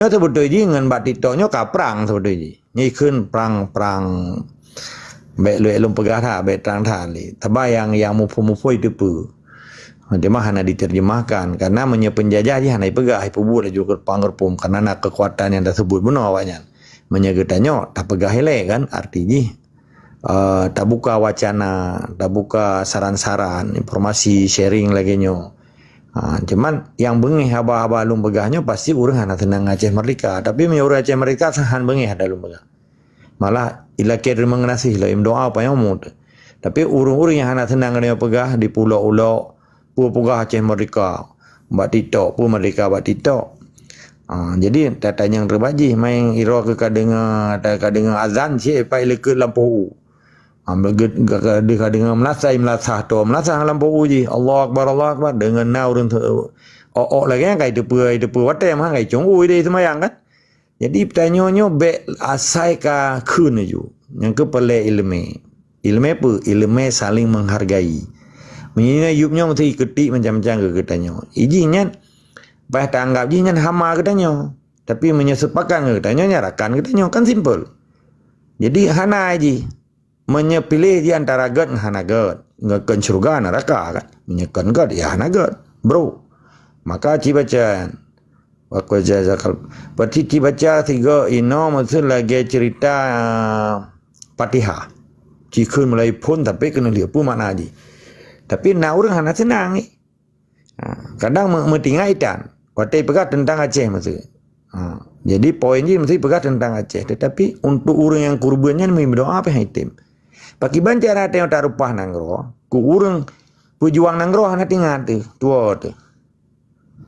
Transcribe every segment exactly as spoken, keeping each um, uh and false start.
Nyoe teubeutôi jih ngon bak TikTok nyoe ka prang teubeutôi jih. Nyoe ikheun prang-prang. Bèk lôn, lôn peugah that, bèk trang that lé. Taba nyang, nyang muphom-muphom teupeue. Cuma hana diterjemahkan. Karena meunyoe penjajah jih hana ipeugah, ipeubuet laju keu panggeurpom. Karena na kekuatan nyang taseubut bunoe awaknyan. Meunyoe geutanyoe, tapeugah ilèe kan, arti jih. Eh, tabuka wacana, tabuka saran-saran, informasi, sharing lagèe nyoe. Ha, cuman nyang beungèh haba-haba lôn peugah nyoe pasti ureueng hana seunang Aceh Merdeka. Tapi meunyoe ureueng Aceh Merdeka, han beungèh haba lôn peugah. Malah ilakèe teurimong geunaséh lom, meudoa panyang umu teuh. Tapi ureueng-ureueng nyang hana seunang geutanyoe peugah di pulo-ulo, peue peugah Aceh Merdeka bak TikTok, peue Merdeka bak TikTok. Ha, jadi tatanyong teubajih, main iro keu ka deungoe, ka deungoe azan cit pat ileukeut lampôh u. Ha, beugét ka, ka, ka deungoe meulasah, meulasah to, meulasah lampôh u jih. Allahu Akbar, Allahu Akbar. Deungon na ureueng tu, ôk-ôk lagèe nyan ka iteupeue, iteupeue watèe mah ka icong u ideh seumayang kan. Jadi tanyoe nyoe bèk asai ka kheun laju. Nyang keu peureulèe ileumèe. Ileumèe peue? Ileumèe saling menghargai. Meunyoe yup nyoe meusti ikeutik macam-macam keu geutanyoe. Ijih nyan, bah taanggap jih nyan hama geutanyoe. Tapi meunyoe seupakat ngon geutanyoe, nyan rakan geutanyoe. Kan simple. Jadi hana jih. Meunyoe piléh di antara gèt ngon hana gèt, ngon kheun syeuruga neraka kan. Meunyoe kheun gèt, ya hana gèt. Bro. Maka ci baca. Wa qul jazakal. Berarti ci baca tiga inoe maksud lagèe cerita, ah, Fatihah. Ci kheun mulai phôn tapi keuneuk lheueh peue makna jih. Tapi na ureueng hana seunang. Ha, kadang me-, meutinggai tan. Watèe peugah teuntang Aceh meusti. Ha, jadi poin jih meusti peugah teuntang Aceh. Tetapi untuk ureueng nyang keureubeuen nyan meudoa pih item. Pakiban cara teuh tareupah nanggroe, keu ureueng peujuang nanggroe hana teuingat teuh, tuwo teuh.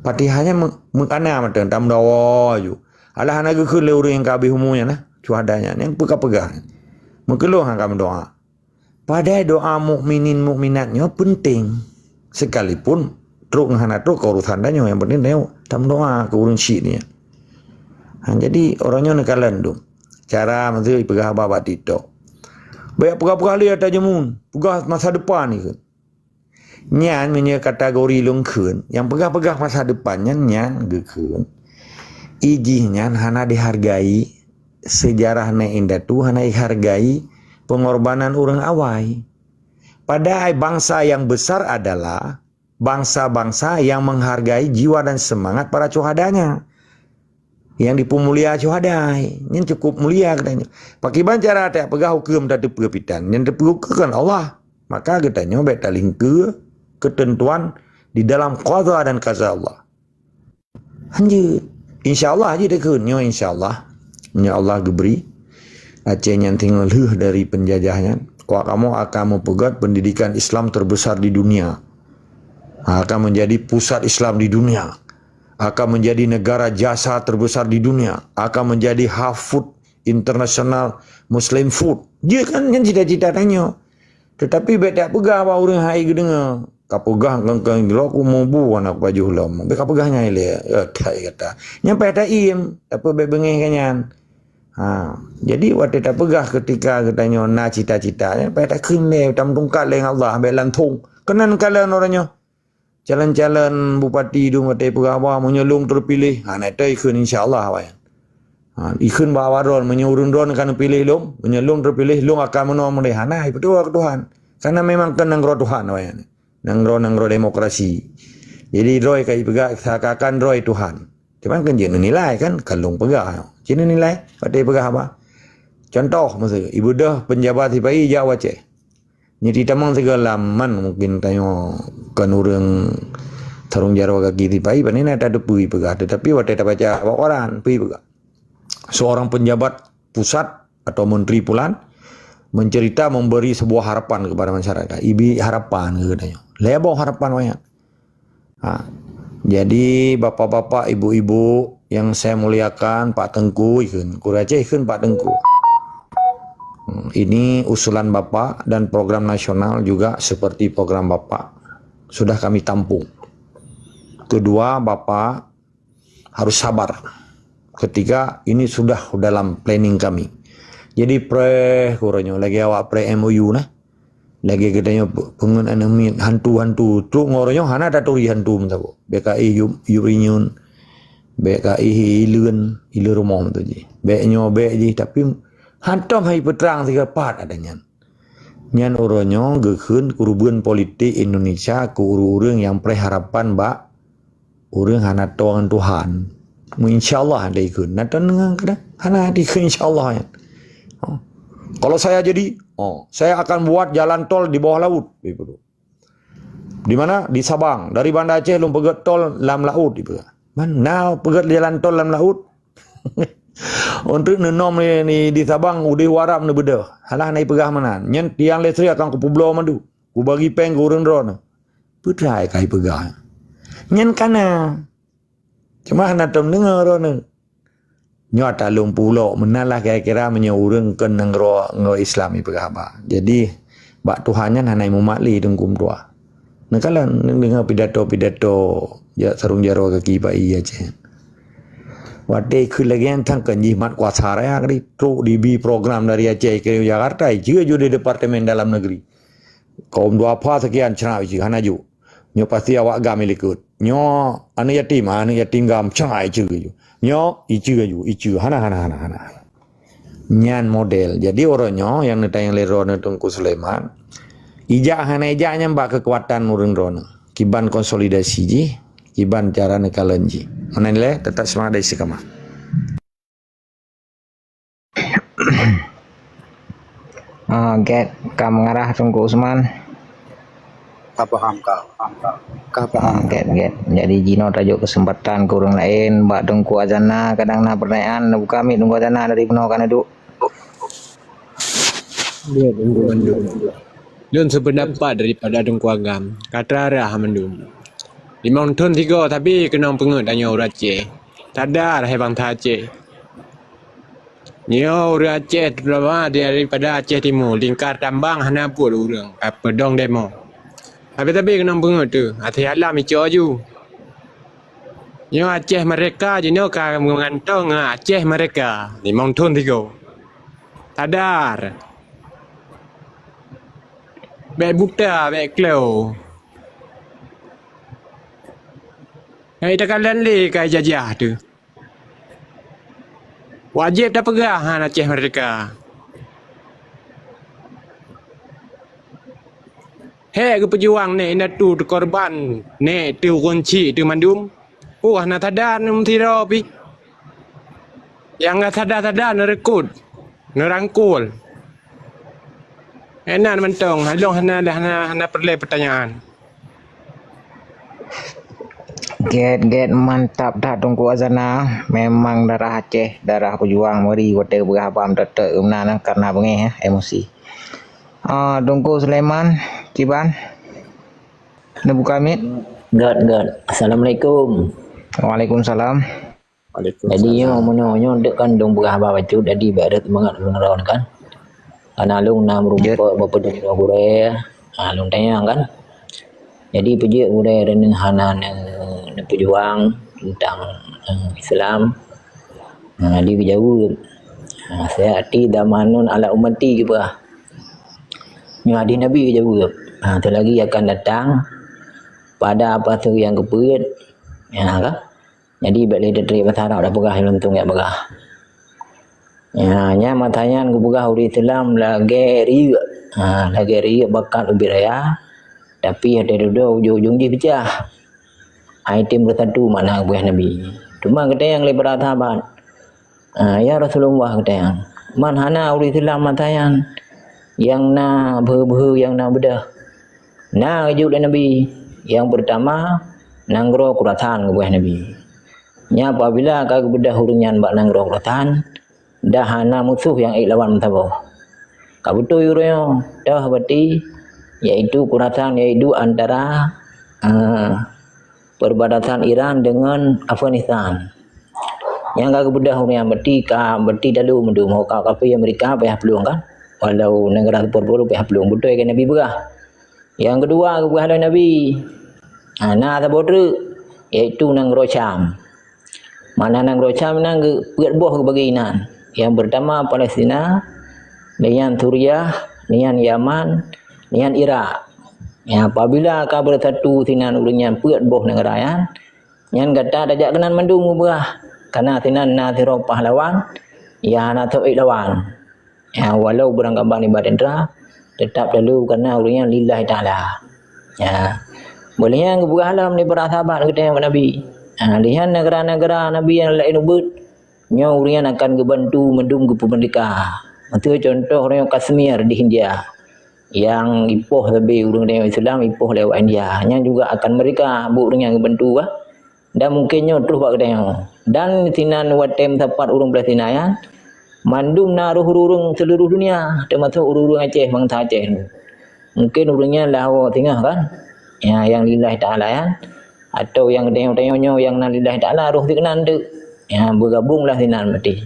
Fatihah nyan meu-, meukana mantong, tameudawa ju. Alah hana geukheun lé ureueng nyang ka habéh umu nyan nah, syuhada nyan, nyang peugah-peugah. Meukeulong hana ka meudoa. Padahai doa mukminin mukminat nyoe penting. Sekalipun trok ngon hana trok ka urusan tanyoe, yang penting tanyoe tameudoa keu ureueng syik nyan. Ha, jadi orang nyoe neukalon tu. Cara maksud peugah haba bak TikTok. Banyak peugah-peugah lé ata jameun, peugah masa depan ni. Nyan meunyoe kategori lôn kheun, nyang peugah-peugah masa depan nyan, nyan geukheun. Ijih nyan hana dihargai, sejarah nèk indatu hana dihargai, pengorbanan ureueng awai. Padahai bangsa yang besar adalah bangsa-bangsa yang menghargai jiwa dan semangat para syuhadanya. Nyang dipeumulia syuhada, nyan cukup mulia geutanyoe. Pakiban cara tapeugah huköm tateupeue pitan, nyang teupeuhuköm kan Allah. Maka geutanyoe bèk talingkeue keuteuntuan di dalam qadha dan qadar Allah. Hanjeuet. Insya Allah jih takheun nyoe, insya Allah. Nyoe Allah geubri. Aceh nyan singoh lheueh dari penjajah nyan. Wak kamoe akan meupeugöt pendidikan Islam terbesar di dunia. Akan menjadi pusat Islam di dunia. Akan menjadi negara jasa terbesar di dunia. Akan menjadi hub food internasional, Muslim food. Jeuet kan, nyan cita-cita tanyoe. Tetapi bèk tapeugah bak ureueng hai geudeungoe. Kapeugah keu-keu lom ku mubu aneuk pajoh lom. Bèk kapeugah nyan ilèe. Eh, that kata. Nyan payah taiem, tapi bèk beungèh keu nyan. Ha, jadi watèe tapeugah keutika geutanyoe na cita-cita, nyan payah takheun lé, tameutungkat lé ngon Allah, bèk lantông. Keunan kalon uroe nyoe. Calon-calon bupati dum watèe peugah haba, meunyoe lôn teupiléh, ha, na toh ikheun insya Allah awaknyan. Ha, ikheun bak awak droen, meunyoe ureueng droen ka neupiléh lôn, meunyoe lôn teupiléh, lôn akan meunoe meudeh. Hana, ipeutuha keu Tuhan. Karena memang keu nanggroe Tuhan awaknyan. Nanggroe-nanggroe demokrasi. Jadi droe ka ipeugah seakan-akan droe Tuhan. Cuman kan jeuet neunilai kan, ka lôn peugah. Jeuet neunilai, watèe peugah haba. Contoh, miseu, ibeudôh peunjabat sipa-i jak u Aceh. Nyoe tamong sigoe lam man mungkin tanyoe kon ureueng sarong jaroe gaki sipa-i, pane na tateupeue peugah, tetapi watèe tabaca bak koran, peue peugah. Seorang pejabat pusat atau menteri pulan mencerita memberi sebuah harapan kepada masyarakat. Ibi harapan keu geutanyoe. Lhèe boh harapan awaknyan. Ha. Jadi, bapak-bapak, ibu-ibu yang saya muliakan, Pak Tengku, ikheun. Ureueng Aceh ikheun Pak Tengku. Hmm, ini usulan Bapak dan program nasional juga seperti program Bapak. Sudah kami tampung. Kedua, Bapak harus sabar. Ketiga, ini sudah dalam planning kami. Jadi, preh, keu uroe nyoe, lagèe awak preh M O U nah. Lagèe geutanyoe pe-, peungeut aneuk miet hantu-hantu. Trok ngon uroe nyoe hana taturi hantu meusaboh. B K I yup, yup rinyun. Bèk ka ih ileuen, ileuen rumoh tu jih. Bèk nyoe, bèk jih, tapi hantom hai peutrang siga pat ada nyan. Nyan uroe nyoe geukheun keureubeuen politik Indonesia keu ureueng-ureueng nyang preh harapan bak ureueng hana toe ngon Tuhan. Mu insyaallah ada ikheun. Na ton deungoe kadang hana ada ikheun insyaallah nyan. Oh. Kalau saya jadi, oh, saya akan buat jalan tol di bawah laut. Di mana? Di Sabang. Dari Banda Aceh lôn peugöt tol lam laut, ipeugah. Man, na peugöt jalan tol lam laut? Untuk neunom ni, ni di Sabang, udeh u Arab neubeudôh. Alah na ipeugah meunan. Nyan tiang listrik akan kupeubloe mandum. Kubagi péng keu ureueng droeneuh. Peue teuma ka ipeugah. Nyan kana. Cuma hana tom deungoe droeneuh. Nyoe ata lôn pulok meunan lah kira-kira meunyoe ureueng kon nanggroe, nanggroe Islam ipeugah haba. Jadi, bak Tuhan nyan hana imumat lé Teungku meutuah. Neukalon deungoe pidato-pidato jak sarong jaroe gaki bak ié Aceh. Watèe kheun lagèe nyan tan kon jimat kuasa raya kali trok dibi program dari Aceh ke Jakarta, iceue ju di Departemen Dalam Negeri. Kaum duafa sekian cra iceue hana ju. Nyoe pasti awak GAM ilikot. Nyoe aneuk yatim, aneuk yatim GAM cra iceue ju. Nyoe iceue ju, iceue hana, hana, hana, hana. Nyan model. Jadi uroe nyoe nyang neutanyong lé droeneuh Teungku Sulaiman, ijak hana ijak nyan bak keukuatan ureueng droeneuh. Kiban konsolidasi jih, kiban cara neukalon jih. Meunan lé, teutap seumangat dari Istiqamah. Ah, gèt ka meungarah Teungku Usman. Ka paham ka. Ka paham. Ah, gèt, gèt. Jadi jinoe tajok keuseumpatan keu ureueng laén bak Teungku Azana, kadang na peurtanyaan, neubuka mic Teungku Azana dari bunoe ka neuduek. Lôn seupeundapat daripada Teungku Agam, ka teurarah mandum. Limong thon sigoe sabe keunong peungeut tanyoe ureueng Aceh. Sadar hai bansa Aceh. Nyoe ureueng Aceh, terutama daripada Aceh Timu, lingkar tambang hana buet ureueng, ka peudong demo. Sabe-sabe keunong peungeut teuh, até alam ico aju. Nyoe Aceh merdeka jinoe ka meugantong ngon Aceh merdeka limong thon sigoe. Sadar! Bèk buta, bèk kleu. Hai takalon lé ka jajah teuh. Wajéb tapeugah han Aceh merdeka. Hék geupeujuang nèk indatu teukorban, nèk teuh ureueng chik teuh mandum. Oh, hana tada neumeusidroe pih. Nyang ka tada-tada neurekrut, neurangkul. Inan mantong, lôn hana, hana, hana peureulèe peutanyaan. Gèt, gèt, mantap that Teungku Azana. Memang darah Aceh, darah peujuang meuri watèe peugah haba meuteuk-teuk meunan karena beungèh, eh, emosi. Ah, Teungku Sulaiman, kiban. Neubuka mic. Gèt, gèt. Assalamualaikum. Waalaikumsalam. Jadi nyoe meunoe nyoe dek kan dong peugah haba bacut, jadi bèk rhot mangat ureueng droeneuh kan. Karena lôn na meurumpok bak peudong droe gurèe, ha, lôn tanyong kan. Jadi peujeuet gurèe droeneuh hana ne-, neupeujuang teuntang, eh, Islam. Ha, jadi geujaweueb. Ha, "Sayati zamanun ala ummati," geupeugah. Nyoe hadih Nabi geujaweueb. Ha, "Seulagi akan datang pada apa nyang geupeuet," ya kan? Jadi, bèk lé teutrép basa Arab tapeugah lôn tueng jak peugah. Ya, nyan masa nyan geupeugah ureueng Islam lagèe rieuk. Ha, lagèe rieuk bakat ubit raya, tapi watèe dudoe ujong-ujong jih peucah. Hai tem beusatu makna geupeugah Nabi. Teuma geutanyong lé para sahabat, "Ah, ya Rasulullah," geutanyong, "man hana ureueng Islam masa nyan nyang na beuhe-beuhe nyang na beudôh?" Na geujaweueb lé Nabi, "Nyang peurtama, nanggroe Khurasan," geupeugah Nabi. Nyan apabila ka geubeudôh ureueng nyan bak nanggroe Khurasan, dah hana musoh nyang ék lawan meusaboh. Ka beutôi uroe nyoe, toh berarti, yaitu Khurasan, yaitu antara, eh, perbatasan Iran dengan Afghanistan. Nyang ka geubeudôh ureueng nyan berarti ka, berarti talu meudum, ka kafé Amerika payah plueng kan? Walau negara super power payah plueng, beutôi kan Nabi peugah. Nyang keudua geupeugah lé Nabi, ha, na saboh treuk, yaitu nanggroe Syam. Makna nanggroe Syam nyan geu-, peuet boh geubagi inan. Nyang peurtama Palestina, nyan Suriah, nyan Yaman, nyan Irak. Ya, apabila ka beusatu sinan ureueng nyan peuet boh neugara nyan, Nyan gata tajak keunan mandum geubeurah, karena sinan na sidroe pahlawan, ya hana soe lawan. Ya, walau beurangkaban ibarat indra, tetap lalu karena ureuëng nyan lillahi ta'ala. Ya. Boh lheueh nyan geupeugah lom lé para sahabat geutanyoe Nabi. Ha, lheueh nyan neugara-neugara Nabi nyang laén ubit, nyoe ureuëng nyan akan geubantu mandum geupeumeurdeka. Miseue contoh ureuëng nyoe Kashmir di India. Nyang ipoh sabe ureuëng geutanyoe Islam ipoh lé awak India. Nyan juga akan meurdeka buet ureuëng nyang geubantu, ah. Dan mungken nyoe troh bak geutanyoe. Dan sinan watée meusapat ureuëng Palestina nyan, mandum na roh ureuëng seuluruh dunia, teumasok ureuëng Aceh, bansa Aceh. Mungken ureuëng nyan lah awak singoh kan? Ya, nyang lillahi ta'ala nyan, atau nyang geutanyoe-tanyoe nyoe nyang na lillahi ta'ala roh sinan teuk. Ya, beugabonglah sinan berarti.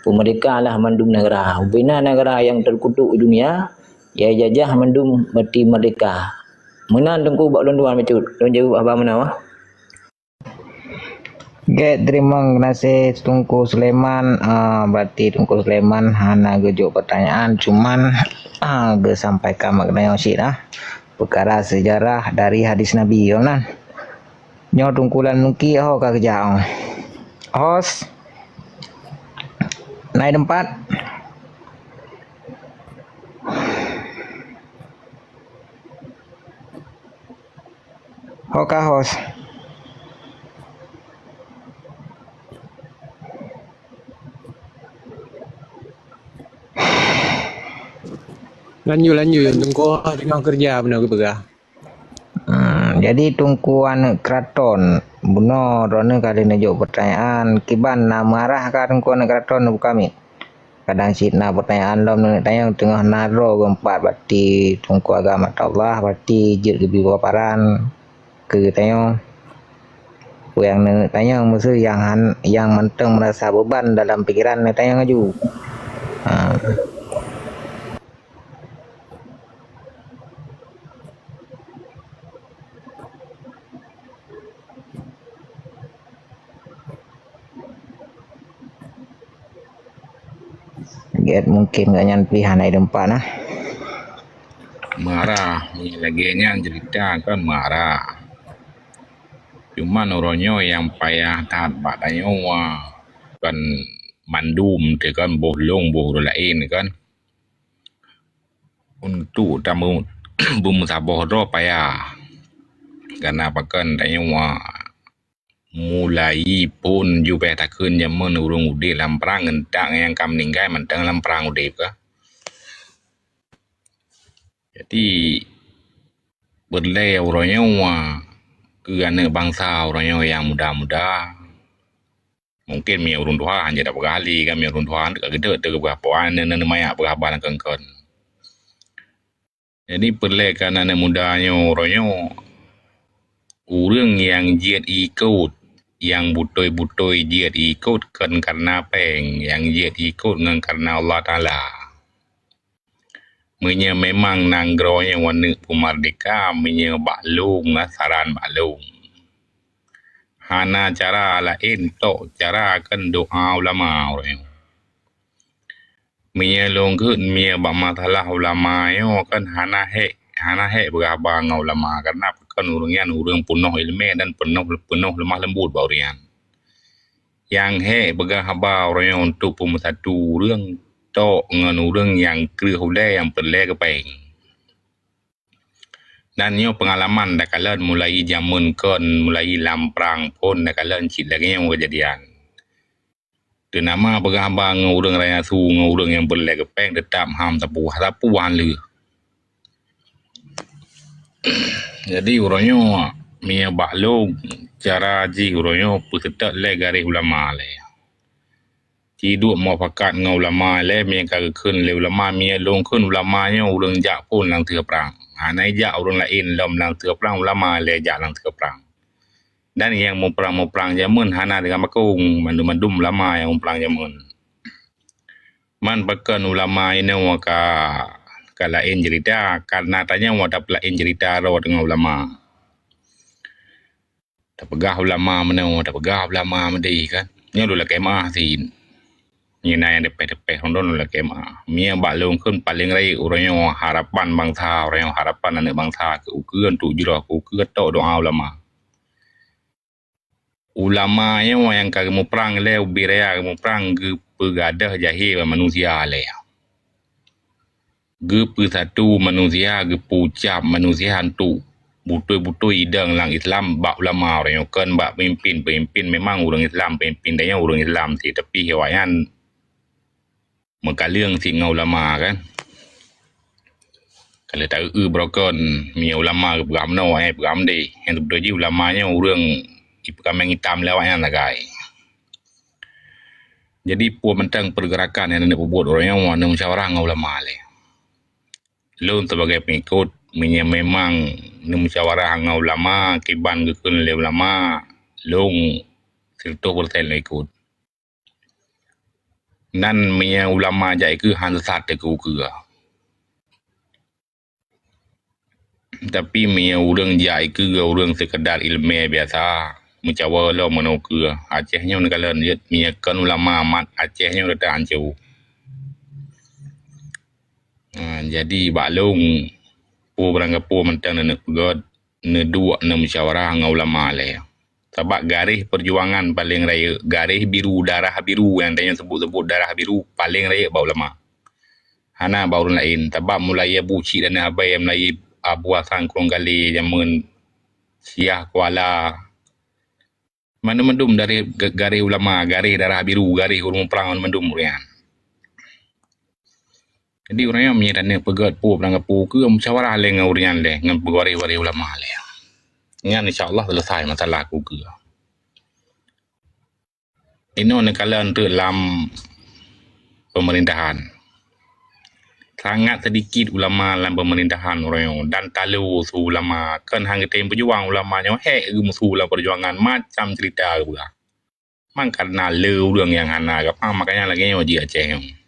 Peumerdekalah mandum neugara. Ubena neugara nyang teukutuk di dunia, ya jajah mandum berarti merdeka. Meunan Teungku bak lôn dua bacut. Lôn jaweueb haba meunan, ah. Gét, teurimong geunaséh Teungku Sulaiman. Ah, berarti Teungku Sulaiman hana geujok pertanyaan, cuman, ah, geusampaikan mak geutanyoe cit, ah, peukara seujarah dari hadis Nabi, kon nan. Nyoe Teungku Lan Muki ho ka geujak, oh. Host, naik tempat. Ho ka host. Lanjut, lanjut. Teungku tengah kerja beuna geupeugah. Hmm, jadi Teungku Aneuk Keraton, bunoe droeneuh ka lheueh neujok pertanyaan, kiban na meuarah ka Teungku Aneuk Keraton buka mic? Kadang cit na peutanyaan lom neuneuk tanyong teungoh na droe geumpat bak ti Teungku Agam Atallah, bak ti jeuet geubri paparan keu tanyoe. Peue nyang neuneuk tanyong meuseu nyang han, nyang mantong meurasa beuban dalam pikeran neuneuk tanyong laju. Ha. Gét mungkin gobnyan pih hana idumpat nah. Meuarah, meunyoe lagée nyan cerita kan meuarah. Cuman uroe nyoe nyang payah that bak tanyoe, kan mandum teuh kan, boh lôn boh ureuëng laén kan. Untuk tameu-, beumeusaboh droe payah. Karena pakon tanyoe mulai phon jubeh takheun jameun ureuëng udeb lam prang ngon tak nyang ka meuninggai mantong lam prang udeb ka. Jadi, peureulée uroe nyoe keu aneuëk bansa uroe nyoe nyang muda-muda, mungken meunyoe ureuëng tuha hana jipeugah lé kan, meunyoe ureuëng tuha ka geudeuek teuh geupeugah po, aneuk-aneuk manyak peugah haba nyang kon-kon. Jadi, peureulée keu aneuëk muda nyoe uroe nyoe, ureuëng nyang jeuet ikot, nyang beutôi-beutôi jeuet ikot kon kareuna péng, nyang jeuet ikot ngon kareuna Allah Taala. Meunyoe memang nanggroe nyoe aneuëk peumeurdeka, meunyoe bak lôn, na saran bak lôn. Hana cara laén tok cara kon doa ulama uroe nyoe. Meunyoe lôn kheun, meunyoe bak masalah ulama nyoe kan hana hék, hana hék peugah haba ngon ulama, karena pakon ureuëng nyan ureuëng peunoh iéleumé dan peunoh, peunoh leumah leumbot bak ureuëng nyan. Nyang hék peugah haba uroe nyoe untuk peumeusatu ureuëng tok ngon ureuëng nyang kreueh ulée nyang peureulée keu péng. Dan nyoe peungalaman takalon mulai jameun kon, mulai lam prang phon takalon cit lagée nyoe keujadian. Teunama peugah haba ngon ureuëng raya su ngon ureuëng nyang peureulée keu péng teutap ham sapeue, sapeue han lheueh. Jadi uroe nyoe meunyoe bak lôn cara jih uroe nyoe peuseutôt lé garéh ulama lé. Ci duek mufakat ngon ulama lé meunyoe ka geukheun lé ulama, meunyoe lôn kheun ulama nyoe ureuëng jak phon lam teuh prang. Hana jak ureuëng laén lom lam teuh prang, ulama lé jak lam teuh prang. Dan nyang muprang-muprang jameun hana deungon makong, mandum-mandum ulama nyang muprang jameun. Man pakon ulama inoe ka, ka laén cerita, karena tanyoe watée laén cerita rot deungon ulama. Tapeugah ulama meunoe, tapeugah ulama meudeh kan. Nyoe lôn lakée meuáh cit. Nyoe na nyang teupeh-teupeh rondon lôn lakée meuáh. Meunyoe bak lôn kheun paleng rayeuk uroe nyoe harapan bansa, uroe nyoe harapan aneuëk bansa keu ukeue untuk jroh keu ukeue tok doa ulama. Ulama nyoe nyang ka geumuprang lé ubé raya geumuprang geupeugadôh jahé bak manusia lé. Geupeusatu manusia, geupeucab manusia untuk beutôi-beutôi idong lam Islam bak ulama uroe nyoe, kon bak peumimpin. Peumimpin memang ureuëng Islam, peumimpin tanyoe ureuëng Islam cit, tapi awaknyan meukaleueng cit ngon ulama kan. Kalau taeu-eu beurokon, meunyoe ulama geupeugah meunoe, eh, peugah meudeh. Nyang teubeutôi jih ulama nyoe ureuëng ipeukaméng itam lé awaknyan sagai. Jadi, peue mantong peurgeurakan nyang neuneuk peubuet uroe nyoe, neumusyawarah ngon ulama lé. Lôn sibagai peungikot, meunyoe memang neumusyawarah ngon ulama, kiban geukheun lé ulama, lôn siratoh peureusén lôn ikot. Nan meunyoe ulama jak ikeue hana sat teukeue-keue. Tapi meunyoe ureuëng jak ikeue ureuëng seukeudar iéleumé biasa, meucawa lom meunoe keue, Aceh nyoe neukalon jeuet meunyoe kon ulama mat Aceh nyoe rata hanco. Ha, jadi bak lôn, peue barang gapeue mantong neuneuk peugét, neuduek neumusyawarah ngon ulama lé. Sabab garéh peujuangan paleng rayeuk, garéh biru, darah biru nyang tanyoe sebut-sebut darah biru paleng rayeuk bak ulama. Hana bak ureuëng laén. Sabab mulai Abu Syik dan Abai, mulai Abu Hasan Krueng Galé, jameun Syiah Kuala, mandum-mandum dari ga-, garéh ulama, garéh darah biru, garéh ureuëng prang mandum ureuëng nyan. Jadi ureuëng nyan meunyoe taneuk peugét peue barang gapeue keue musyawarah lé ngon ureuëng nyan lé, ngon peugaréh-garéh ulama lé. Nyan insya Allah selesai masalah keue-keue. Inoe neukalon teuk lam pemerintahan. Sangat sedikit ulama lam pemerintahan uroe nyoe dan talo su ulama. Kon han geutem peujuang ulama nyoe, hék geumusu lam peujuangan, macam cerita geupeugah. Mang karena le ureuëng nyang hana agama, makanya lagée nyoe jih Aceh nyoe.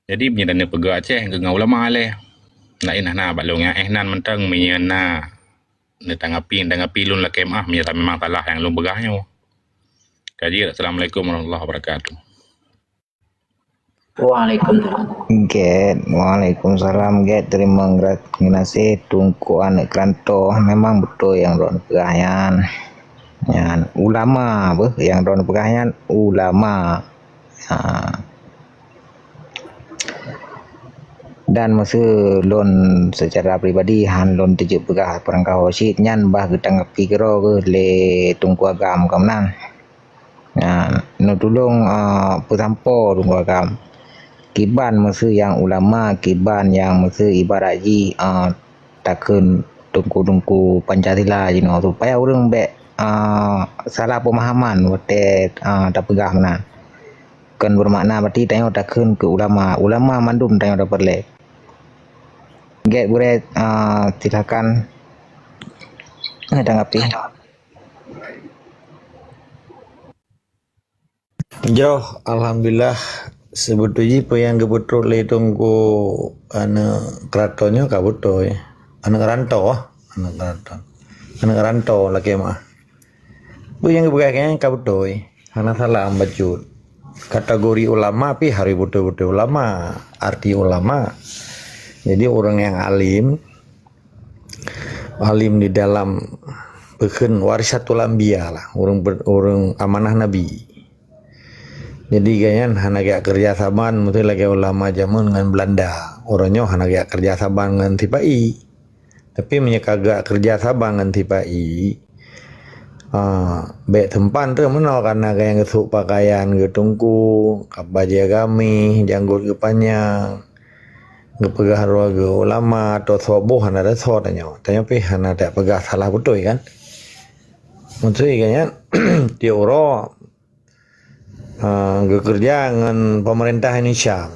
Jadi meunyoe taneuk peugét Aceh ngon ulama lé. Laén hana bak lôn nyang éh nan mantong meunyoe na neutanggapi, tanggapi lôn lakée meuáh meunyoe memang salah nyang lôn peugah nyoe. Ka jeuet, Assalamualaikum warahmatullahi wabarakatuh. Waalaikumsalam. Gét, waalaikumsalam, Gét. Teurimong gra-, geunaséh Teungku Aneuk Keurantoe. Memang beutôi nyang droeneuh peugah nyan. Nyan ulama beuh nyang droeneuh peugah nyan, ulama. Ha. Dan meuseu lôn seucara pribadi han lôn teujeuet peugah peurangkaho cit nyan bah geutanggapi keudroe geuh lé Teungku Agam ka meunan. Nyan, neutulông, a, peusampoe Teungku Agam. Kiban meuseu nyang ulama, kiban nyang meuseu ibarat jih, a, takheun teungku-teungku Pancasila jinoe supaya ureuëng bék, a, salah peumahaman watée, a, tapeugah meunan. Kon beumakna berarti tanyoe takheun keu ulama. Ulama mandum tanyoe tapeureulée. Gét gurée, a, silakan tanggapi. Jroh, alhamdulillah, seubeutôi jih peue nyang geupeutrok lé Teungku Aneuk Keurantoe nyoe ka beutôi. Aneuk Keurantoe, ah, Aneuk Keurantoe. Aneuk Keurantoe lakée meuáh. Peue nyang geupeugah nyan ka beutôi. Hana salah bacut. Kategori ulama pih harôh beutôi-beutôi ulama. Arti ulama. Jadi ureuëng nyang alim, alim di dalam peukheun warisatul anbiya lah, ureuëng ber-, ureuëng amanah Nabi. Jadi gobnyan hana geujak keureuja saban meuseu lagée ulama jameun ngon Beulanda. Uroe nyoe hana geujak keureuja saban ngon sipa-i. Tapi meunyoe ka geujak keureuja saban ngon sipa-i, ah, bék seumpan treuk meunoe karena gobnyan geusôk pakaian geuteungku, ka bajée gaméh, janggot geupanyang, geupeugah droe geuh ulama, atau sôk boh hana teusoe tanyoe. Tanyoe pih hana tapeugah salah beutôi kan. Maksud gobnyan, tiep uroe, a, geukeureuja ngon peumeurintah Indonesia.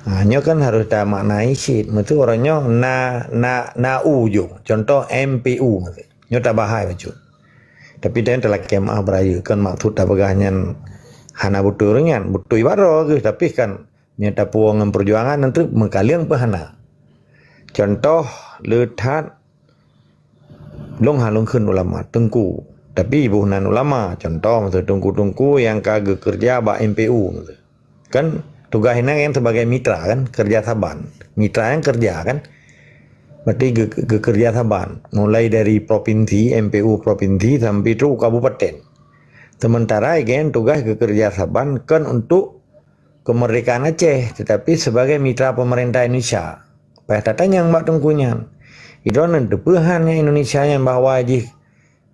Ha, nyoe kan harôh tamaknai cit. Meuseu uroe nyoe na, na, na u jong. Contoh M P U. Nyoe tabahai bacut. Tapi tanyoe talakée meuáh beurayeuk, kon maksud tapeugah nyan hana beutôi ureuëng nyan. Beutôi bak droe geuh, tapi kan Nyan tapuwoe ngon peujuangan nyan treuk meukaleueng peuhana. Contoh le that, lôn han lôn kheun ulama, teungku. Tapi boh nan ulama, contoh meuseue teungku-teungku nyang ka geukeureuja bak M P U meuseue. Kan tugaih nyan sebagai mitra kan, keureuja saban. Mitra nyan keureuja kan. Berarti ge-, gekeureuja saban, mulai dari propinsi, M P U propinsi sampai trok kabupaten. Sementara igen tugas gekeureuja saban kon untuk kemerdekaan Aceh, tetapi sebagai mitra pemerintah Indonesia. Payah tatanyong bak Teungku nyan. Idroeneuh teupeu han nyang Indonesia nyan bahwa jih,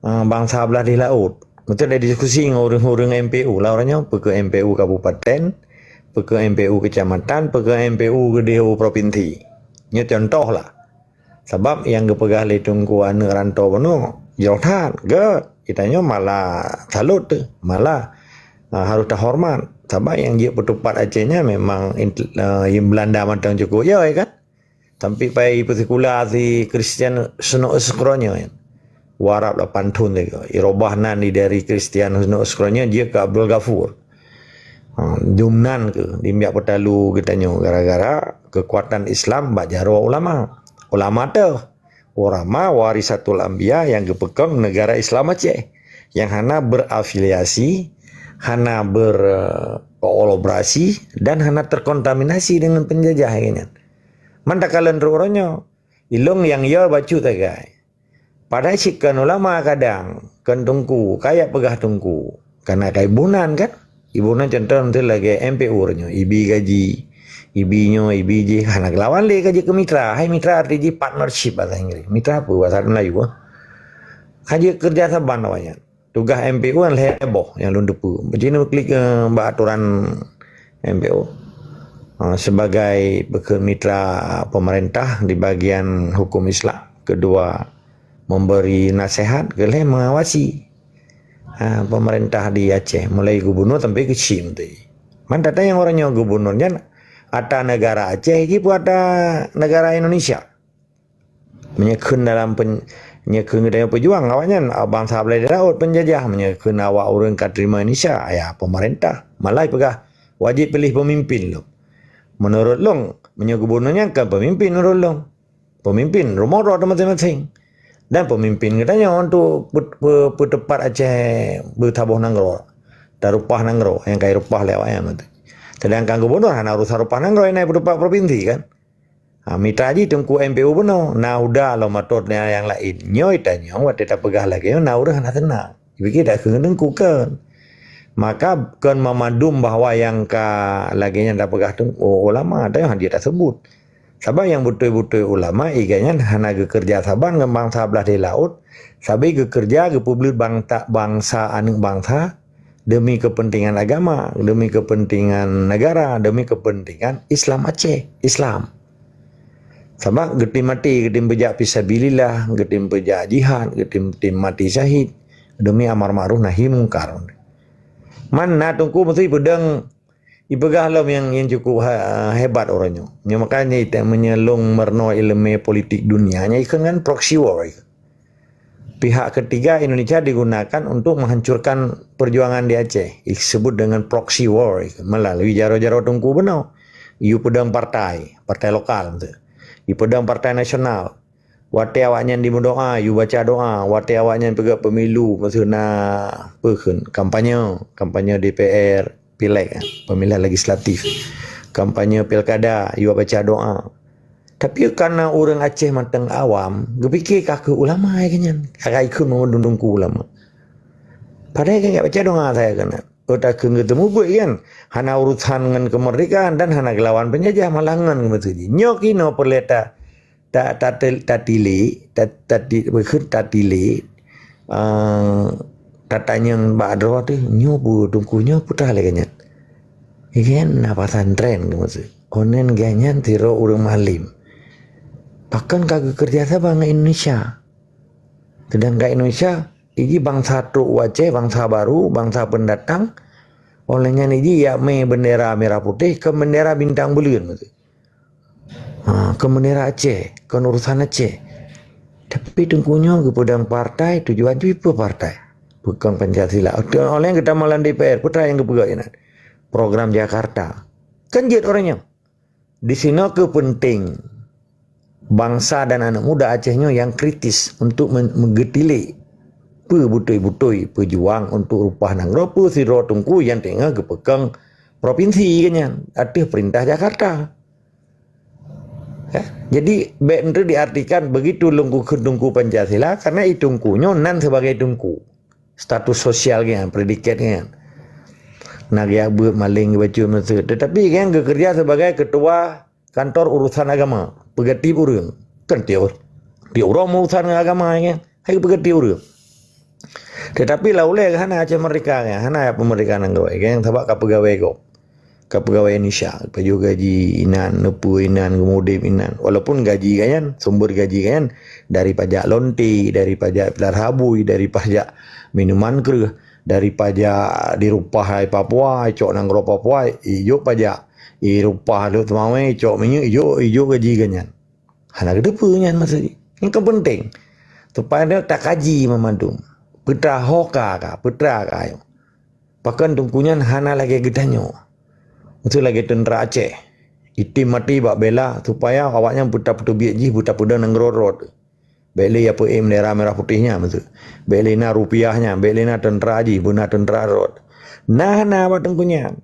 eh, bansa blah di laôt. Beutôi ada diskusi ngon ureuëng-ureuëng M P U lah uroe nyoe, peue keuh M P U kabupaten, peue keuh M P U kecamatan, peue keuh M P U geudeh u propinsi. Nyoe contoh lah. Sabab nyang geupeugah lé Teungku aneuëk rantô bunoe jroh that, gét. Geutanyoe malah salut teuh, malah, ah, harôh tahoreumat. Sabab nyang jeuet peutupat Aceh nyan memang int-, eh, Belanda mantong cukôp jai kan. Sampai pai peusikula si Kristian Snow Skronje nyan. Warab lapan thon lagi. Irobah nan di dari Kristian Snow Skronje jeuet keu Abdul Ghafur. Ha, jumnan keuh di miak peutalu geutanyoe gara-gara keukuatan Islam bak jaroe ulama. Ulama teuh, ulama warisatul anbiya nyang geupeukong negara Islam Aceh, nyang hana berafiliasi, hana berkolaborasi, dan hana terkontaminasi dengan penjajah nyan. Man takalon trok uroe nyoe, ilong nyang yo bacut sagai. Padahai cit kon ulama kadang, kon teungku, kajak peugah teungku. Kana ka iboh nan kan? Iboh nan contoh miseue lagée M P U nyoe, ibi gaji, ibi nyoe, ibi jih, hana geulawan lé ka jeuet keu mitra. Hai mitra arti jih partnership bahasa Inggris. Mitra apa bahasa Melayu? Ah? Ka jeuet keureuja saban awaknyan. Tugaih M P U kan lhée boh nyang lôn teupeue. Jinoe klik, eh, bak aturan M P U. Ah, sebagai peukeuh mitra pemerintah di bagian hukum Islam. Kedua, memberi nasihat, keulhée mengawasi, ha, pemerintah di Aceh, mulai gubunur sampai keu chik meuti. Man tatanyong uroe nyoe gubunur nyan ata negara Aceh jih peue ata negara Indonesia. Meunyoe kheun dalam pen-, meunyoe kheun geutanyoe peujuang, awaknyan, ah, bansa blah di laôt penjajah. Meunyoe kheun awak ureuëng ka teurimong Indonesia, ya pemerintah. Malah peugah wajéb piléh peumimpin lom. Meunurot lôn, meunyoe gubunur nyan kon peumimpin meunurot lôn. Peumimpin rumoh droe teuh maséng-maséng. Dan peumimpin geutanyoe untuk pe-, pe-, peuteupat Aceh beusaboh nanggroe. Tarupah nanggroe nyang ka irupah lé awaknyan meuti. Sedangkan gubunur hana urusan rupah nanggroe, na peuteupat propinsi kan. Ha, mita jih teungku M P U bunoe, na uda lom atau na nyang laén. Nyoe tanyoe watée tapeugah lagée nyoe na ureuëng hana seunang. Jipike dak keu teungku kan. Maka kon memadum bahwa nyang ka lagée nyan tapeugah teungku ulama, tanyoe hana jeuet tasebut. Sabab nyang beutôi-beutôi ulama, iga nyan hana geukeureuja saban ngon bansa blah di laôt, sabe geukeureuja geupeubeuet bangsa, bangsa aneuëk bansa, demi kepentingan agama, demi kepentingan negara, demi kepentingan Islam Aceh, Islam. Sabab geutem maté, geutem beujak fisabilillah, geutem beujak jihad, geutem, tem maté syahid demi amar ma'ruf nahi mungkar. Man na teungku meusti peudong ipeugah lom nyang, nyang cukup ha-, hebat uroe nyoe. Nyoe makanya ita meunyoe lôn meurunoe iéleumé politik dunia, nyan ikheun ngon proxy war. Pihak ketiga Indonesia digunakan untuk menghancurkan perjuangan di Aceh. Disebut dengan proxy war melalui jaroe-jaroe teungku bunoe. Yue peudong partai, partai lokal tu. Yue peudong partai nasional. Watée awaknyan dimeudoa, yue baca doa. Watée awaknyan peugah pemilu, maksud na peue kheun, kampanye, kampanye D P R, pileg, pemilihan legislatif, kampanye pilkada, yue baca doa. Tapi karena ureuëng Aceh mantong awam, geupike ka kheueh ulama lagée nyan. Ka ikheun meudundungku ulama. Padahai kan baca doa saya kena. Oh, takheun geuteumu buet kan. Hana urusan ngon kemerdekaan dan hana gelawan penjajah, malah ngon geumeutuji. Nyoe kinoe peureulée ta, ta, ta, ta, tatile, ta, ta, ti-, beukheun tatile, eh, tatanyong bak droe teuh, nyoe peue teungku nyoe peue tah lagée nyan. Igen na pesantren keu maksud. Onen geuh nyan sidroe ureuëng malem. Pakon ka geukeureuja saban ngon Indonesia. Sedangkan Indonesia, iji bansa trok u Aceh, bansa baru, bansa pendatang. Oleh nyan iji yak mé bendera merah putih, keu bendera bintang buleuen maksud. Ha, keu bendera Aceh, keu urusan Aceh. Tapi teungku nyoe geupeudong partai, tujuan jih peue partai? Peukong Pancasila. Oleh geutamong lam D P R, peue nyang geupeugah inan? Program Jakarta. Kan jeuet ureuëng nyoe. Di sinoe keuh penting bansa dan anak muda Aceh nyoe nyang kritis untuk men-, meugeutile peue beutôi-beutôi peujuang untuk rupah nanggroe, peue sidroe teungku nyang teungoh geupeukong propinsi geuh nyan ateueh perintah Jakarta. Jadi, bèk neutrok diartikan begitu lôn kukheun Teungku Pancasila, karena i Teungku nyoe nan sebagai Teungku. Status sosial nyan, predikat nyan. Na geujak beuet, maleng, geubacut, meuseuet. Tetapi nyan geukeureuja sebagai ketua kantor urusan agama, peugah tiep ureueng. Kan tiep, tiep uroe urusan agama nyan, hai peugah tiep ureueng. Tetapi lam ulèe hana Aceh Merdeka nyan, hana peumerdeka nanggroe nyan, sabab ka peugawèe gob. Ka peugawèe Indonesia, pajoh gaji inan, neupeue inan, geumudép inan. Walaupun gaji gobnyan, sumber gaji gobnyan dari pajak lonte, dari pajak pilar habui, dari pajak minuman kreueh, dari pajak di rupah hai Papua, icok nanggroe Papua, ijok pajak. I rupah Lhokseumawe, icok minyeuk, ijok, ijok gaji gobnyan. Hana geuteupeue nyan maksud jih. Nyan ka peunteng. Supaya takaji mamandum. Peutra ho ka ka, peutra ka ayo. Pakon Teungku nyan hana lagèe geutanyoe. Meuseu lagèe teuntra Aceh. Item maté bak bela supaya awaknyan beutapeutubiet jih beutapeudong nanggroe rot. Bèk lé ya peuem bendera merah putih nyan meuseu. Bèk lé na rupiah nyan, bèk lé na teuntra jih, beuna teuntra rot. Nah, na bak Teungku nyan.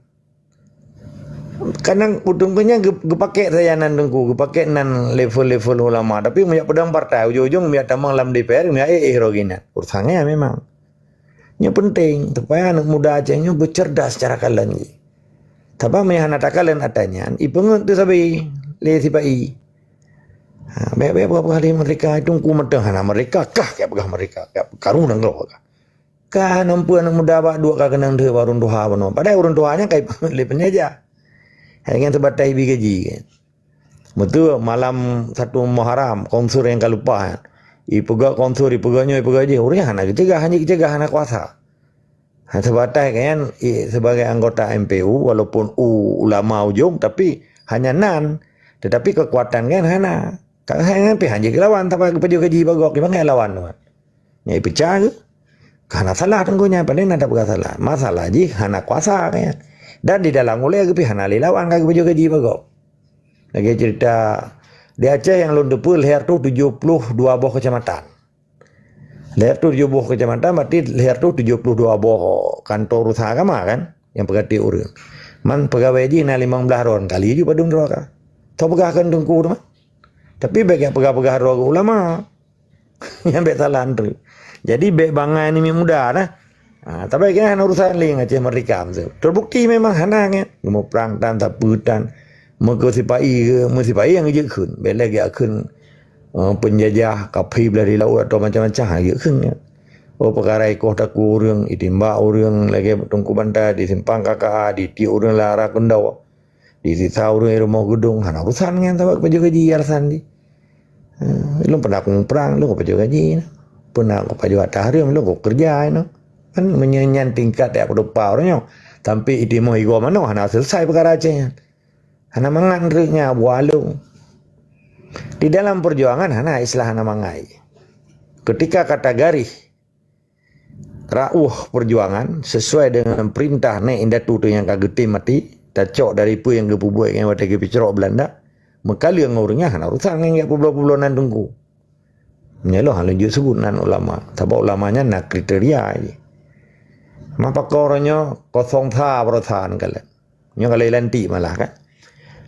Kadang Teungku nyan geu-, geupakèk sajan nan Teungku, geupakèk nan level-level ulama. Tapi meunyo peudong partai, ujong-ujong meunyo tamong lam D P R, meunyo éh, éh, rogi nan. Urusan nyan memang. Nyoe peunteng, supaya aneuk muda Aceh nyoe beucerdas cara kalon jih. Sabab meunyo hana takalon atra nyan, ipeungeut teuh sabe lé sipa-i. Ha, bèk-bèk peugah-peugah lé merdeka, Teungku mantong hana merdeka, kah ka peugah merdeka, ka karu nanggroe kah. Ka hana peue aneuk muda bak duek ka keunong deuh bak ureueng tuha bunoe. Padahai ureueng tuha nyan ka ipeungeut lé peunjajah. Hai nyan teubatai ibi gaji kan. Beutôi, malam satu Muharram, konsur nyang ka lupa. Ipeugah konsur, ipeugah nyoe, ipeugah jih. Ureueng hana geuceugah, hana geuceugah, hana kuasa. Ha, seubatai kan, i, sebagai anggota M P U, walaupun u ulama ujong, tapi hanya nan. Tetapi kekuatan kan hana. Kan hana pih hana geulawan, tapi geupajoh gaji bagok, gimana lawan tu kan? Nyang ipeucah geuh. Ka hana salah Teungku nyan, padahai na tapeugah salah. Masalah jih hana kuasa kan. Dan di dalam ulèe geuh pih hana lé lawan ka geupajoh gaji bagok. Lagèe cerita di Aceh nyang lôn teupeue lhèe reutôh tujoh ploh dua boh kecamatan. Lhèe reutôh tujoh boh kecamatan berarti lhèe reutôh tujoh ploh dua boh kantor usaha agama kan, nyang peugah tiep ureueng. Man peugawèe jih na limong blah droe, kali ju padum droe ka. Tho peugah kan Teungku teuma. Tapi bèk peugah-peugah droe keu ulama. Nyan bèk salah treuk. Jadi bèk bangai aneuk muda nah. Ha, tapi kan hana urusan lé ngon Aceh Merdeka tu. Terbukti memang hana kan. Geumuprang tan, sapeue tan. Meukeue sipa-i ke, meu sipa-i nyang geujeuet kheun. Bèk lé geujak kheun, eh, peunjajah, kafé blah di laôt atau macam-macam, ha, geujeuet kheun kan. Oh, peukara ikoh takue ureueng, itimbak ureueng lagèe Teungku Banta di Simpang K K A, ditiep ureueng lam Ara Keundau. Disisa ureueng i rumoh geudong, hana urusan nyan sabab geupajoh gaji alasan jih. Eh, lôn pernah kuprang, lôn geupajoh gaji. Pernah geupajoh hareuem, lôn geukeureuja inoe. Kan meunyoe nyan tingkat jak peutupa ureueng nyoe. Sampai itimoh igoe manoe hana selesai peukara Aceh nyan. Hana mangat treuk nyan buah lôn. Di dalam perjuangan hana istilah hana mangat. Ketika kata garis rauh perjuangan sesuai dengan perintah nèk indatu teuh nyang ka geutem maté, tacok dari peue nyang geupeubuet ngon watèe geupeucrok Belanda, meukaleueng ngon ureueng nyan hana urusan ngon jak peubloe-peubloe nan Teungku. Meunyoe lôn hana lôn jeuet seubut nan ulama, sabab ulama nyan na kriteria jih. Ma pakon uroe nyoe kosong sa peurasaan kalon. Nyoe ka lheueh lantik malah kan.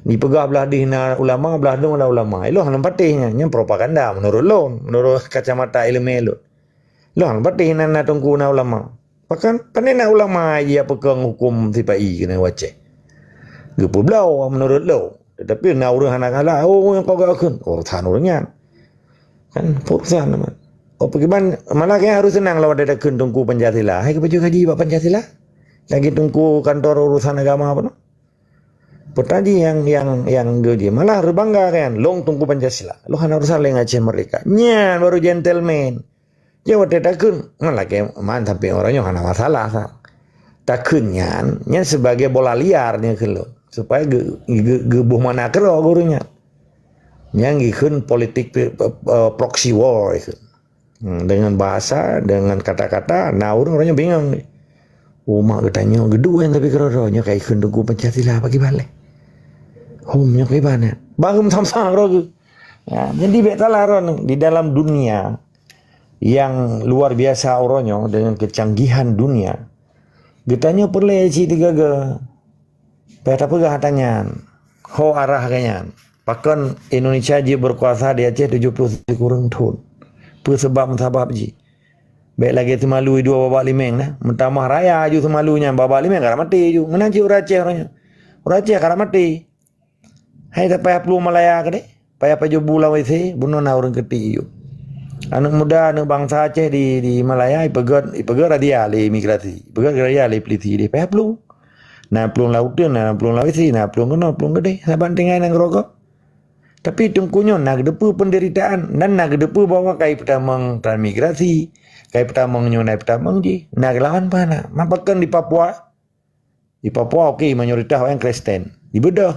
Dipeugah blah dih na ulama, blah dong na ulama. Ilôn hana patéh nyan, nyan propaganda menurut lôn, menurut kacamata ileumèe lôn. Lôn hana patéh na, na teungku na ulama. Pakon, pane na ulama jih peukong huköm sipa-i keuneuk wacée. Geupeubloe menurut lôn. Tetapi na ureuëng hana galak, oh, nyang ka geukheun, urusan ureuëng nyan. Kan, urusan amat. Oh, pakriban, malah kayang harôh seunang lawat takheun teungku Pancasila. Hai, keupajoh gaji bak Pancasila? Lagèe teungku kantor urusan agama apa tu? Peue tajih nyang, nyang, nyang geuji. Malah reubangga kan, lôn teungku Pancasila. Lôn hana urusan lé ngon Aceh Merdeka. Nyan baru gentleman. Nyan watée takheun, ngon lakée man sampoe uroe nyoe hana masalah sa. Takheun nyan, nyan sibagai bola liar nyan kheun lôn. Supaya ge-, ge-, geuboh mana keudroe gurée nyan. Nyan geukheun politik, eh, eh, proxy war geukheun. Hmm, dengan bahasa, dengan kata-kata, na ureuëng, ureuëng nyan bingung. Umat geutanyoe geuduek nyan tapi keudroe-droe nyoe ka geukheun teungku Pancasila pakriban lé. Hom nyoe pakriban nyan. Bahom sama-sama keudroe geuh. Ya, jadi bèk salah droeneuh di dalam dunia yang luar biasa uroe nyoe dengan kecanggihan dunia. Geutanyoe peureulée cit teugaga. Payah tapeugah ata nyan. Ho arah geuh nyan. Pakon Indonesia jeuet berkuasa di Aceh tujuh puluh sikureueng thon? Peue sabab-sabab jih? Bèk lagèe Seumalu dua babak limeng na. Meutamah raya aju Seumalu nyan babak limeng, karap maté aju. Meunan cit ureueng Aceh uroe nyoe. Ureueng Aceh karap maté. Hai, payah plueng Malaya keudéh. Payah pajoh bu lam W C, bunoe na ureueng keutik aju. Aneuk muda, aneuk bansa Aceh di, di Malaya, ipeugèt, ipeugèt razia lé imigrasi. Ipeugèt razia lé polisi deh, payah plueng. Na plueng lam uteuen, na plueng lam W C, na plueng keunoe, plueng keudéh. Saban tinggai nanggroe gob. Tapi teungku nyoe na geuteupeue penderitaan dan na geuteupeue bahwa ka ipeutamong transmigrasi, ka ipeutamong nyoe, na ipeutamong jih. Na geulawan paih na. Ma pakon di Papua? Di Papua, oke, mayoritas awaknyan Kristen. Ibeudôh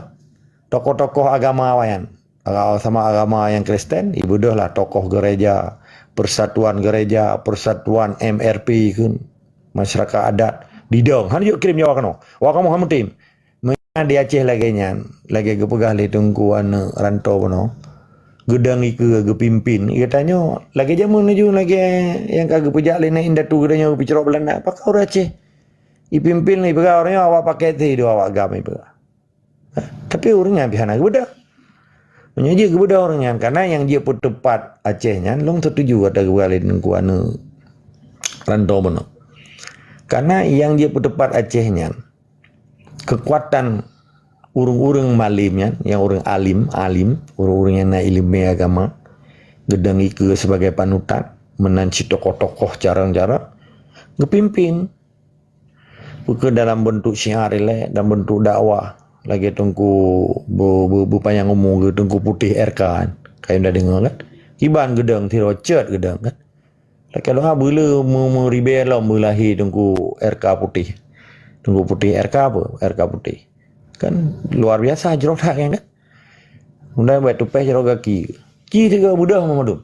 tokoh-tokoh agama awaknyan. Aga-, sama agama nyang Kristen, ibeudôh lah tokoh gereja, persatuan gereja, persatuan M R P kheun, masyarakat adat. Didong, han jeuet kirém Jawa keunoe. Awak kamoe han meutem. Meunyo di Aceh lagèe nyan, lagèe geupeugah lé Teungku aneuk Ranto bunoe, geudong ikeue geupimpin. Geutanyoe lagèe jameun laju, lagèe nyang ka geupeujak lé nyan indatu geutanyoe geupeucrok Beulanda. Pakon ureueng Aceh ipimpin, ipeugah ureueng nyoe awak pakai thé dua awak GAM ipeugah. Tapi ureueng nyan pih hana geubeudôh. Meunyoe jeuet geubeudôh ureueng nyan, karena nyang jeuet peuteupat Aceh nyan, lôn setuju ata geupeugah lé Teungku aneuk Ranto bunoe. Karena nyang jeuet peuteupat Aceh nyan, keukuatan ureueng-ureueng malem nyan, nyang ureueng alim, alim, ureueng-ureueng nyang na ileumèe agama, geudong ikeue sibagai panutan, meunan cit tokoh-tokoh carông-carông, geupimpin. Peue keuh dalam beuntuk syiar ilèe, dalam beuntuk dakwah, lagèe Teungku beu-, beu-, beupanyang umu geuh, Teungku Putéh R K kan. Kayém na deungö kan? Kiban geudong sidroe cot geudong kan? Lakèe doa beuleu meu-, meuribèe lom beulahé Teungku R K Putéh. Teungku Putéh R K apa? R K Putéh. Kan luar biasa jroh that kan, kan? Mudah buat tupèh jroh gaki. Ci tiga beudôh meudum.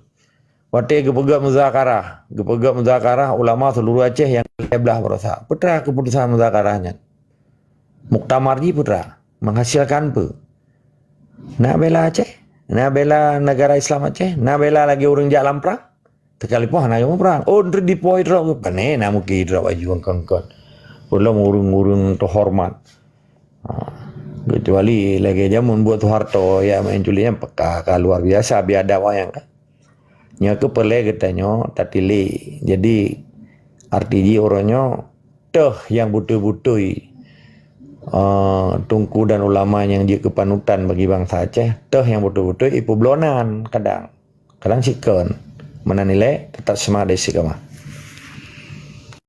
Watèe geupeugah muzakarah, geupeugah muzakarah ulama seluruh Aceh nyang lhèe blah baroesa. Peue teuma keuputusan muzakarah nyan? Muktamar jih peue teuma? Menghasilkan peue? Na bela Aceh? Na bela negara Islam Aceh? Na bela lagèe ureueng jak lam prang? Sekalipun hana jeuet muprang. Oh, nteuk dipoi trok. Pane na mungkin trok baju kon-kon. Ulôn ureueng-ureueng teuhormat. Ha, kecuali lagèe jameun buet Soeharto, ya main culik nyan peka ka luar biasa biadab awaknyan kan. Nyoe keuh peureulèe geutanyoe tatilik. Jadi, arti jih uroe nyoe, teuh nyang beutôi-beutôi, eh, teungku dan ulama nyang jeuet keu panutan bagi bansa Aceh, teuh nyang beutôi-beutôi ipeubloe nan kadang. Kadang sikon. Meunan ilèe, teutap seumangat dan istiqamah.